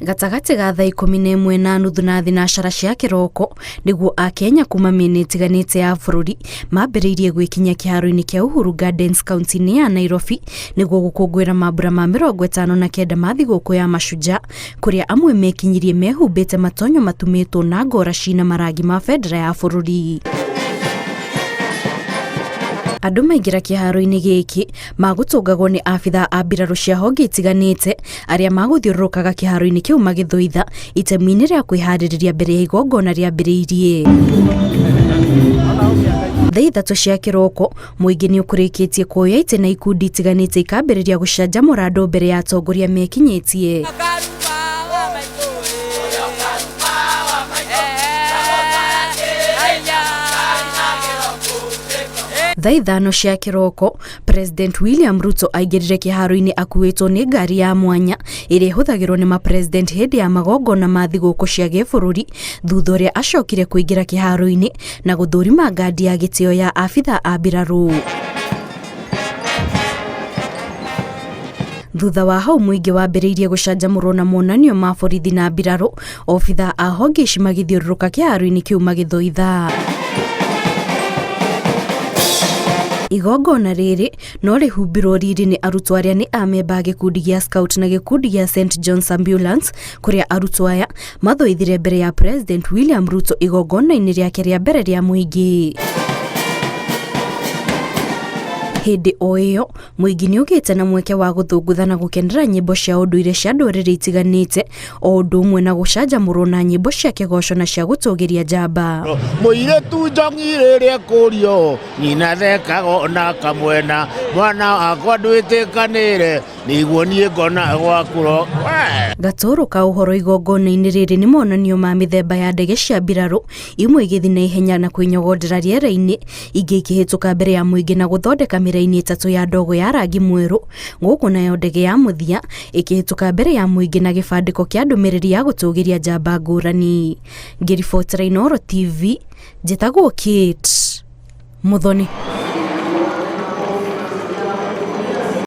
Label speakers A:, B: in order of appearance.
A: Gatagatĩ ga thaa 11:30 na thinacara cia kĩroko nĩguo Akenya kuma mĩena ĩtiganĩte ya bũrũri mambĩrĩirie gwĩkinyia kĩharo-inĩ kĩa Uhuru Gardens kaunti-inĩ ya Nairobi nĩguo gũkũngũĩra mambura ma 59 ma thigũkũ ya Mashujaa, kũrĩa amwe mekinyirie mehumbĩte matonyo matumĩtwo na ngora cina marangi ma bendera ya bũrũri. Andũ maingĩra kĩharo-inĩ gĩkĩ magũtũngagwo nĩ abithaa a mbirarũ cia honge itiganĩte arĩa magũthiũrũrũkaga kĩharo-inĩ kĩu magĩthũitha itemi-inĩ rĩa kwĩharĩrĩria mbere ya igongona rĩambĩrĩirie. Thaa 3 cia kĩroko mũingĩ nĩ ũkũrĩkĩtie kuoya itĩ na ikundi itiganĩte ikambĩrĩria gũcanjamũra andũ mbere ya atongoria mekinyĩtie. Thaa 5 cia kĩroko President William Ruto aingĩrire kĩharo-inĩ akuĩtwo nĩ ngari ya mwanya ĩrĩa ĩhũthagĩrwo nĩ mapresident hĩndĩ ya magongona ma thigũkũ cia gĩbũrũri, thutha ũrĩa acokire kũingĩra kĩharo-inĩ na gũthũrima ngandi ya gĩtĩo ya abithaa a mbirarũ. Thutha wa hau mũingĩ wambĩrĩirie gũcanjamũrwo na monanio ma borithi na mbirarũ, obithaa a honge ici magĩthiũrũrũka kĩharo-inĩ kĩu magĩthũitha. Igongona rĩrĩ no rĩhumbĩrwo riri nĩ arutwo arĩa nĩ amemba a gĩkundi gĩa Scout na gĩkundi gĩa St John's Ambulance, kũrĩa arutwo aya mathũithire mbere ya President William Ruto igongona-inĩ rĩake rĩa mbere rĩa mũingĩ. Hĩndĩ o ĩyo, mũingĩ nĩ ũgĩte na mweke wa gũthũngũtha na gũkenera nyĩmbo cia ũndũire cia ndũrĩrĩ itiganĩte, o ũndũ ũmwe na gũcanjamũrwo na nyĩmbo cia kĩgoco na cia gũtũgĩria njamba.
B: Mũirĩtu njongi rĩrĩa ekũrio nyina thekaga na kamwena, mwana wakwa ndwĩtĩkanĩre nĩguo niĩ ngona gwakũro.
A: Gatũrũ ka ũhoro igongona-inĩ rĩrĩ nĩ monanio ma mĩthemba ya ndege cia mbirarũ, imwe igĩthiĩ na ihenya na kwĩnyogondera rĩera-inĩ, ingĩ ikĩhĩtũka mbere ya mũingĩ na gũthondeka mĩraini ĩtatũ ya ndogo ya rangi mwerũ, gũkũ nayo ndege ya mũthia ĩkĩhĩtũka mbere ya mũingĩ na gĩbandĩko kĩa ndũmĩrĩri ya gũtũgĩria njamba ngũrani. Ngĩribotera Inooro TV, njĩtagwo Kate Muthoni.